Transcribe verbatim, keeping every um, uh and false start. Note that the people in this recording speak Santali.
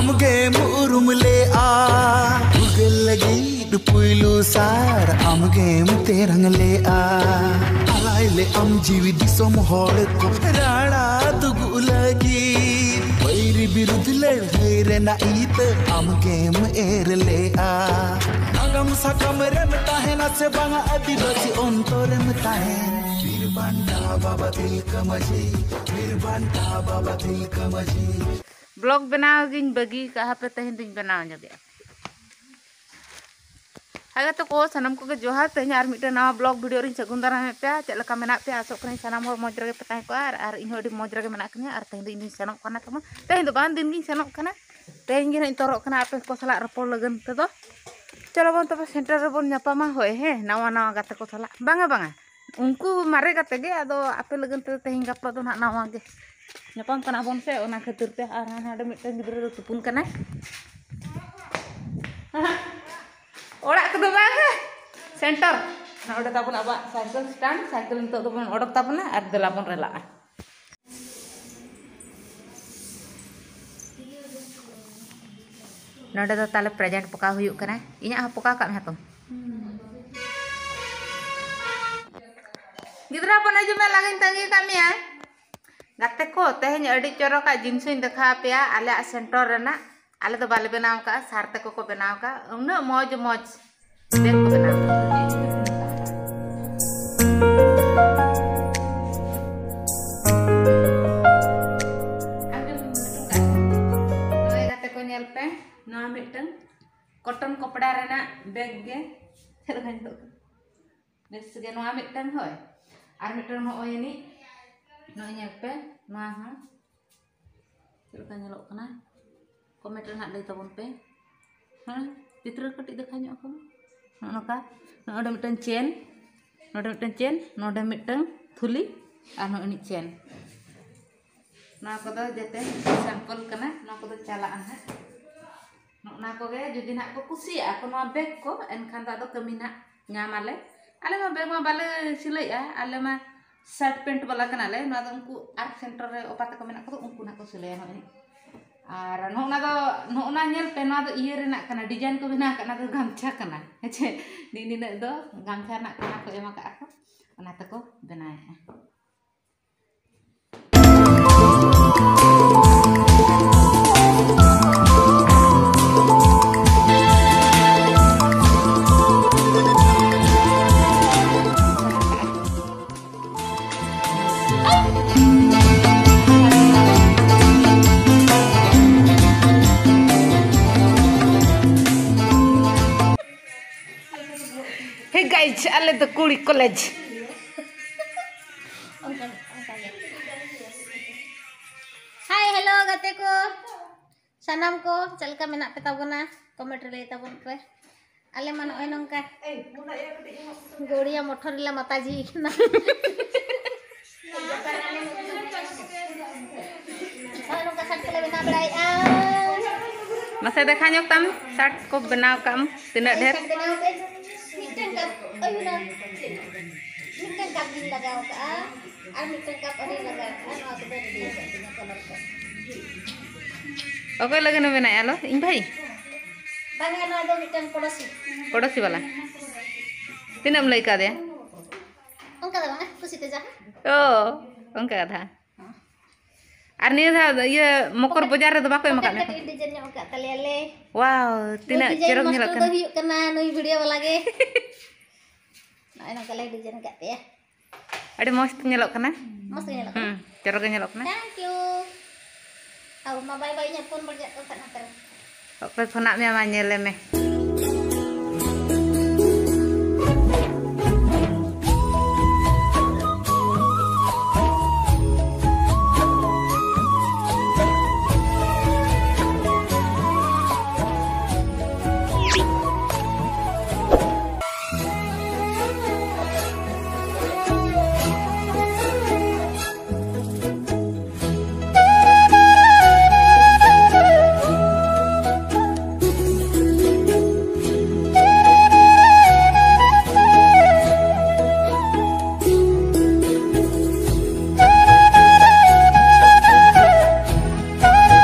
ᱟᱢᱜᱮᱢ ᱩᱨᱩᱢ ᱞᱮᱜᱼᱟ᱾ ᱯᱷᱩᱨᱜᱟᱹᱞ ᱞᱟᱹᱜᱤᱫ ᱯᱩᱭᱞᱩ ᱥᱟᱨ ᱟᱢᱜᱮᱢ ᱛᱮᱨᱟᱝ ᱞᱮᱜᱼᱟ᱾ ᱟᱞᱟᱭ ᱞᱮ ᱟᱢ ᱡᱤᱣᱤ ᱫᱤᱥᱚᱢ ᱦᱚᱲ ᱠᱚ ᱨᱟᱲᱟ ᱫᱩᱜᱩᱜ ᱞᱟᱹᱜᱤᱫ᱾ ᱵᱟᱹᱭᱨᱤ ᱵᱤᱨᱩᱫᱷ ᱞᱟᱹᱲᱦᱟᱹᱭ ᱨᱮᱱᱟᱜ ᱤᱛᱟᱹ ᱟᱢᱜᱮᱢ ᱮᱨ ᱞᱮᱜᱼᱟ᱾ ᱱᱟᱜᱟᱢ ᱥᱟᱠᱟᱢ ᱨᱮᱢ ᱛᱟᱦᱮᱱᱟ ᱥᱮ ᱵᱟᱝᱟ, ᱟᱹᱫᱤᱵᱟᱹᱥᱤ ᱚᱱᱛᱚᱨᱮᱢ ᱛᱟᱦᱮᱱ᱾ ᱵᱤᱨ ᱵᱟᱱᱴᱟ ᱵᱟᱵᱟ ᱛᱤᱞᱠᱟᱹ ᱢᱟᱹᱡᱷᱤ, ᱵᱤᱨ ᱵᱟᱱᱴᱟ ᱵᱟᱵᱟ ᱛᱤᱞᱠᱟᱹ ᱢᱟᱹᱡᱷᱤ᱾ ᱵᱞᱚᱜ ᱵᱮᱱᱟᱣ ᱜᱤᱧ ᱵᱟᱹᱜᱤ ᱠᱟᱜᱼᱟ, ᱦᱟᱯᱮ ᱛᱮᱦᱮᱧ ᱫᱚᱧ ᱵᱮᱱᱟᱣ ᱧᱚᱜᱮᱜᱼᱟ᱾ ᱦᱟᱭ ᱜᱟᱛᱮ ᱠᱚ, ᱥᱟᱱᱟᱢ ᱠᱚᱜᱮ ᱡᱚᱦᱟᱨ᱾ ᱛᱮᱦᱮᱧ ᱟᱨ ᱢᱤᱫᱴᱮᱱ ᱱᱟᱣᱟ ᱵᱞᱚᱜ ᱵᱷᱤᱰᱤᱭᱳ ᱨᱤᱧ ᱥᱟᱹᱜᱩᱱ ᱫᱟᱨᱟᱢᱮᱫ ᱯᱮᱭᱟ᱾ ᱪᱮᱫ ᱞᱮᱠᱟ ᱢᱮᱱᱟᱜ ᱯᱮᱭᱟ? ᱟᱥᱚᱜ ᱠᱟᱹᱱᱟᱹᱧ ᱥᱟᱱᱟᱢ ᱦᱚᱲ ᱢᱚᱡᱽ ᱨᱮᱜᱮ ᱯᱮ ᱛᱟᱦᱮᱸ ᱠᱚᱜᱼᱟ, ᱟᱨ, ᱟᱨ ᱤᱧ ᱦᱚᱸ ᱟᱹᱰᱤ ᱢᱚᱡᱽ ᱨᱮᱜᱮ ᱢᱮᱱᱟᱜ ᱠᱟᱹᱫᱤᱧᱟ᱾ ᱟᱨ ᱛᱮᱦᱮᱧ ᱫᱚ ᱤᱧ ᱫᱚᱧ ᱥᱮᱱᱚᱜ ᱠᱟᱱᱟ ᱛᱟᱢᱟ, ᱛᱮᱦᱮᱧ ᱫᱚ ᱵᱟᱝ, ᱫᱤᱱ ᱜᱤᱧ ᱥᱮᱱᱚᱜ ᱠᱟᱱᱟ᱾ ᱛᱮᱦᱮᱧ ᱜᱮ ᱱᱟᱜ ᱤᱧ ᱛᱚᱨᱚᱜ ᱠᱟᱱᱟ ᱟᱯᱮ ᱠᱚ ᱥᱟᱞᱟᱜ ᱨᱚᱯᱚᱲ ᱞᱟᱹᱜᱤᱫ ᱛᱮᱫᱚ᱾ ᱪᱚᱞᱚ ᱵᱚᱱ ᱛᱚᱵᱮ ᱥᱮᱱᱴᱟᱨ ᱨᱮᱵᱚᱱ ᱧᱟᱯᱟᱢᱟ᱾ ᱦᱳᱭ, ᱦᱮᱸ, ᱱᱟᱣᱟ ᱱᱟᱣᱟ ᱜᱟᱛᱮ ᱠᱚ ᱥᱟᱞᱟᱜ᱾ ᱵᱟᱝᱟ, ᱵᱟᱝᱟ, ᱩᱱᱠᱩ ᱢᱟᱨᱮ ᱜᱟᱛᱮ ᱜᱮ, ᱟᱫᱚ ᱟᱯᱮ ᱞᱟᱹᱜᱤᱫ ᱛᱮᱫᱚ ᱛᱮᱦᱮᱧ ᱜᱟᱯᱟ ᱫᱚ ᱱᱟᱜ ᱱᱟᱣᱟ ᱜᱮ ᱧᱟᱯᱟᱢ ᱠᱟᱱᱟ ᱵᱚᱱ ᱥᱮ, ᱚᱱᱟ ᱠᱷᱟᱹᱛᱤᱨ ᱛᱮ᱾ ᱟᱨ ᱦᱟᱸᱰᱮ ᱢᱤᱫᱴᱮᱱ ᱜᱤᱫᱽᱨᱟᱹ ᱫᱚ ᱛᱩᱯᱩᱱ ᱠᱟᱱᱟᱭ᱾ ᱚᱲᱟᱜ ᱠᱚᱫᱚ ᱵᱟᱝ, ᱥᱮᱱᱴᱟᱨ᱾ ᱱᱚᱰᱮ ᱛᱟᱵᱚᱱ ᱟᱵᱚᱣᱟᱜ ᱥᱟᱭᱠᱮᱞ ᱥᱴᱮᱱᱰ, ᱥᱟᱭᱠᱮᱞ ᱱᱤᱛᱚᱜ ᱫᱚᱵᱚᱱ ᱚᱰᱚᱠ ᱛᱟᱵᱚᱱᱟ ᱟᱨ ᱫᱮᱞᱟ ᱵᱚᱱ ᱨᱮᱞᱟᱜᱼᱟ᱾ ᱱᱚᱰᱮ ᱫᱚ ᱛᱟᱦᱞᱮ ᱯᱨᱮᱡᱮᱱᱴ ᱯᱚᱠᱟᱣ ᱦᱩᱭᱩᱜ ᱠᱟᱱᱟ᱾ ᱤᱧᱟᱹᱜ ᱦᱚᱸ ᱯᱚᱠᱟᱣ ᱠᱟᱜ ᱢᱮ ᱦᱟᱛᱚᱢ᱾ ᱜᱤᱫᱽᱨᱟᱹ ᱦᱚᱯᱚᱱ, ᱦᱤᱡᱩᱜ ᱢᱮ, ᱞᱟᱜᱤᱧ ᱛᱟᱺᱜᱤ ᱠᱟᱜ ᱢᱮᱭᱟ᱾ ᱜᱟᱛᱮ ᱠᱚ, ᱛᱮᱦᱮᱧ ᱟᱹᱰᱤ ᱪᱚᱨᱚᱠᱟᱜ ᱡᱤᱱᱤᱥᱤᱧ ᱫᱮᱠᱷᱟᱣ ᱟᱯᱮᱭᱟ ᱟᱞᱮᱭᱟᱜ ᱥᱮᱱᱴᱚᱨ ᱨᱮᱱᱟᱜ᱾ ᱟᱞᱮ ᱫᱚ ᱵᱟᱞᱮ ᱵᱮᱱᱟᱣ ᱠᱟᱜᱼᱟ, ᱥᱟᱨ ᱛᱟᱠᱚ ᱠᱚ ᱵᱮᱱᱟᱣ ᱠᱟᱜᱼᱟ᱾ ᱩᱱᱟᱹᱜ ᱢᱚᱡᱽ ᱢᱚᱡᱽ ᱵᱮᱜᱽ ᱠᱚ ᱵᱮᱱᱟᱣ ᱠᱟᱜᱼᱟ᱾ ᱱᱚᱜᱼᱚᱭ ᱜᱟᱛᱮ ᱠᱚ, ᱧᱮᱞ ᱯᱮ, ᱱᱚᱣᱟ ᱢᱤᱫᱴᱟᱝ ᱠᱚᱴᱚᱱ ᱠᱚᱯᱲᱟ ᱨᱮᱱᱟᱜ ᱵᱮᱜᱽ ᱜᱮ᱾ ᱪᱮᱫ ᱞᱮᱠᱟ ᱧᱮᱞᱚᱜ ᱠᱟᱱᱟ? ᱵᱮᱥ ᱜᱮ᱾ ᱱᱚᱣᱟ ᱢᱤᱫᱴᱟᱝ, ᱦᱳᱭ, ᱟᱨ ᱢᱤᱫᱴᱟᱝ ᱱᱚᱜᱼᱚᱭ ᱟᱹᱱᱤᱡ, ᱱᱚᱜᱼᱚᱭ ᱧᱮᱞ ᱯᱮ, ᱱᱚᱣᱟ ᱦᱚᱸ ᱪᱮᱫ ᱞᱮᱠᱟ ᱧᱮᱞᱚᱜ ᱠᱟᱱᱟ? ᱠᱚᱢᱮᱱᱴ ᱨᱮ ᱱᱟᱦᱟᱜ ᱞᱟᱹᱭ ᱛᱟᱵᱚᱱ ᱯᱮ᱾ ᱦᱮᱸ, ᱪᱤᱛᱨᱟᱹ ᱠᱟᱹᱴᱤᱡ ᱫᱮᱠᱷᱟᱣ ᱧᱚᱜ ᱠᱚᱢᱮ᱾ ᱱᱚᱜᱼᱚ ᱱᱚᱝᱠᱟ, ᱱᱚᱰᱮ ᱢᱤᱫᱴᱟᱝ ᱪᱮᱱ, ᱱᱚᱰᱮ ᱢᱤᱫᱴᱟᱝ ᱪᱮᱱ, ᱱᱚᱰᱮ ᱢᱤᱫᱴᱟᱝ ᱛᱷᱩᱞᱤ, ᱟᱨ ᱱᱚᱜᱼᱚᱭ ᱟᱹᱱᱤᱡ ᱪᱮᱱ᱾ ᱱᱚᱣᱟ ᱠᱚᱫᱚ ᱡᱮᱛᱮ ᱥᱮᱢᱯᱚᱞ ᱠᱟᱱᱟ, ᱱᱚᱣᱟ ᱠᱚᱫᱚ ᱪᱟᱞᱟᱜᱼᱟ ᱱᱟᱦᱟᱜ᱾ ᱱᱚᱜᱼᱚ ᱱᱟ ᱠᱚᱜᱮ ᱡᱩᱫᱤ ᱱᱟᱦᱟᱜ ᱠᱚ ᱠᱩᱥᱤᱭᱟᱜᱼᱟ ᱠᱚ ᱱᱚᱣᱟ ᱵᱮᱜᱽ ᱠᱚ, ᱮᱱᱠᱷᱟᱱ ᱫᱚ ᱟᱫᱚ ᱠᱟᱹᱢᱤ ᱱᱟᱦᱟᱜ ᱧᱟᱢᱟᱞᱮ᱾ ᱟᱞᱮ ᱢᱟ ᱵᱮᱜᱽ ᱢᱟ ᱵᱟᱞᱮ ᱥᱤᱞᱟᱹᱭᱮᱜᱼᱟ, ᱟᱞᱮ ᱢᱟ ᱥᱟᱨᱴ ᱯᱮᱱᱴ ᱵᱟᱞᱟ ᱠᱟᱱᱟᱞᱮ᱾ ᱱᱚᱣᱟ ᱫᱚ ᱩᱱᱠᱩ ᱟᱨ ᱥᱮᱱᱴᱟᱨ ᱨᱮ ᱚᱯᱟ ᱛᱟᱠᱚ ᱢᱮᱱᱟᱜ ᱠᱚᱫᱚ, ᱩᱱᱠᱩ ᱱᱟᱦᱟᱜ ᱠᱚ ᱥᱤᱞᱟᱹᱭᱟ ᱱᱚᱜᱼᱚᱭ᱾ ᱟᱨ ᱱᱚᱜᱼᱚ ᱱᱟ ᱫᱚ, ᱱᱚᱜᱼᱚ ᱱᱟ ᱧᱮᱞ ᱯᱮ, ᱱᱚᱣᱟ ᱫᱚ ᱤᱭᱟᱹ ᱨᱮᱱᱟᱜ ᱠᱟᱱᱟ, ᱰᱤᱡᱟᱭᱤᱱ ᱠᱚ ᱵᱮᱱᱟᱣ ᱟᱠᱟᱫ, ᱚᱱᱟ ᱫᱚ ᱜᱟᱢᱪᱷᱟ ᱠᱟᱱᱟ, ᱦᱮᱸ ᱪᱮ? ᱱᱤᱜ ᱱᱤᱱᱟᱹᱜ ᱫᱚ ᱜᱟᱢᱪᱷᱟ ᱨᱮᱱᱟᱜ ᱠᱟᱱᱟ ᱠᱚ, ᱮᱢ ᱟᱠᱟᱫᱼᱟ ᱠᱚ, ᱚᱱᱟ ᱛᱮᱠᱚ ᱵᱮᱱᱟᱣᱮᱫᱼᱟ᱾ Hey guys, ᱟᱞᱮ ᱫᱚ ᱠᱩᱲᱤ ᱠᱚᱞᱮᱡᱽ᱾ ᱦᱟᱭ, ᱦᱮᱞᱳ ᱜᱟᱛᱮ ᱠᱚ, ᱥᱟᱱᱟᱢ ᱠᱚ ᱪᱮᱫ ᱞᱮᱠᱟ ᱢᱮᱱᱟᱜ ᱯᱮ ᱛᱟᱵᱚᱱᱟ? ᱠᱚᱢᱮᱱᱴ ᱨᱮ ᱞᱟᱹᱭ ᱛᱟᱵᱚᱱ ᱯᱮ᱾ ᱟᱞᱮ ᱢᱟ ᱱᱚᱜᱼᱚᱭ ᱱᱚᱝᱠᱟ ᱜᱟᱹᱲᱤᱭᱟ ᱢᱚᱴᱚᱨ ᱨᱮᱞᱮ ᱢᱟᱛᱟ ᱡᱤ ᱠᱟᱱᱟ᱾ ᱱᱚᱜᱼᱚᱭ ᱱᱚᱝᱠᱟ ᱥᱟᱴ ᱠᱚᱞᱮ ᱵᱮᱱᱟᱣ ᱵᱟᱲᱟᱭᱮᱫᱼᱟ᱾ ᱢᱟᱥᱮ ᱫᱮᱠᱷᱟ ᱧᱚᱜ ᱛᱟᱢ, ᱥᱟᱴ ᱠᱚ ᱵᱮᱱᱟᱣ ᱠᱟᱜ ᱟᱢ ᱛᱤᱱᱟᱹᱜ ᱰᱷᱮᱨ? ᱥᱟᱴ ᱵᱮᱱᱟᱣ ᱠᱟᱜ ᱟᱹᱧ᱾ ᱢᱤᱫᱴᱟᱝ ᱠᱟᱯ, ᱳᱭ ᱦᱩᱱᱟᱹᱝ ᱢᱤᱫᱴᱟᱝ ᱠᱟᱯ ᱜᱤᱧ ᱞᱟᱜᱟᱣ ᱠᱟᱜᱼᱟ, ᱟᱨ ᱢᱤᱫᱴᱟᱝ ᱠᱟᱯ ᱟᱹᱣᱨᱤᱧ ᱞᱟᱜᱟᱣ ᱠᱟᱜᱼᱟ᱾ ᱱᱚᱣᱟ ᱠᱚᱫᱚ ᱨᱮᱰᱤ ᱟᱠᱟᱫ ᱛᱤᱧᱟ ᱠᱟᱞᱟᱨ ᱠᱚ᱾ ᱚᱠᱚᱭ ᱞᱟᱹᱜᱤᱫ ᱮᱢ ᱵᱮᱱᱟᱣᱮᱫᱼᱟ ᱞᱚ? ᱤᱧ ᱵᱷᱟᱹᱭ? ᱵᱟᱝᱟ, ᱱᱚᱣᱟ ᱫᱚ ᱢᱤᱫᱴᱟᱝ ᱯᱚᱲᱚᱥᱤ᱾ ᱯᱚᱲᱚᱥᱤ ᱵᱟᱞᱟ? ᱛᱤᱱᱟᱹᱜ ᱮᱢ ᱞᱟᱹᱭ ᱠᱟᱣᱫᱮᱭᱟ? ᱚᱱᱠᱟ ᱫᱚ ᱵᱟᱝᱟ, ᱠᱩᱥᱤᱛᱮ ᱡᱟᱦᱟᱸ᱾ ᱚ, ᱚᱱᱠᱟ ᱠᱟᱛᱷᱟ᱾ ᱟᱨ ᱱᱤᱭᱟᱹ ᱫᱷᱟᱣ ᱤᱭᱟᱹ ᱢᱚᱠᱚᱨ ᱵᱟᱡᱟᱨ ᱨᱮᱫᱚ ᱵᱟᱠᱚ ᱮᱢ ᱟᱠᱟᱫ ᱢᱮᱭᱟ? ᱠᱟᱹᱴᱤᱡ ᱰᱤᱡᱟᱭᱤᱱ ᱧᱚᱜ ᱟᱠᱟᱫ ᱛᱟᱞᱮᱭᱟ ᱞᱮ᱾ ᱣᱟᱣ, ᱛᱤᱱᱟᱹᱜ ᱰᱤᱡᱟᱭᱤᱱ ᱪᱚᱨᱚᱠ ᱧᱮᱞᱚᱜ ᱢᱟᱥᱴᱟᱨ ᱫᱚ ᱠᱟᱱᱟ᱾ ᱦᱩᱭᱩᱜ ᱠᱟᱱᱟ ᱱᱩᱭ ᱵᱷᱤᱰᱤᱭᱳ ᱵᱟᱞᱟ ᱜᱮ᱾ ᱱᱚᱜᱼᱚᱭ ᱱᱚᱝᱠᱟ ᱞᱮ ᱰᱤᱡᱟᱭᱤᱱ ᱟᱠᱟᱫ ᱛᱟᱭᱟ᱾ ᱟᱹᱰᱤ ᱢᱚᱡᱽ ᱧᱮᱞᱚᱜ ᱠᱟᱱᱟ᱾ ᱢᱚᱡᱽ ᱜᱮ ᱧᱮᱞᱚᱜ ᱠᱟᱱᱟ᱾ ᱦᱩᱸ, ᱪᱚᱨᱚᱠ ᱜᱮ ᱧᱮᱞᱚᱜ ᱠᱟᱱᱟ᱾ Thank you᱾ ᱟᱵᱚ ᱢᱟ ᱵᱟᱭ ᱵᱟᱭ ᱤᱧᱟᱹᱜ ᱯᱷᱳᱱ ᱵᱟᱡᱟᱜ ᱠᱟᱱ ᱛᱟᱦᱮᱸᱫ ᱱᱚᱛᱮ ᱨᱮ᱾ ᱚᱠᱚᱭ ᱯᱷᱳᱱᱟᱜ ᱢᱮᱭᱟ, ᱢᱟ ᱧᱮᱞᱮ ᱢᱮ᱾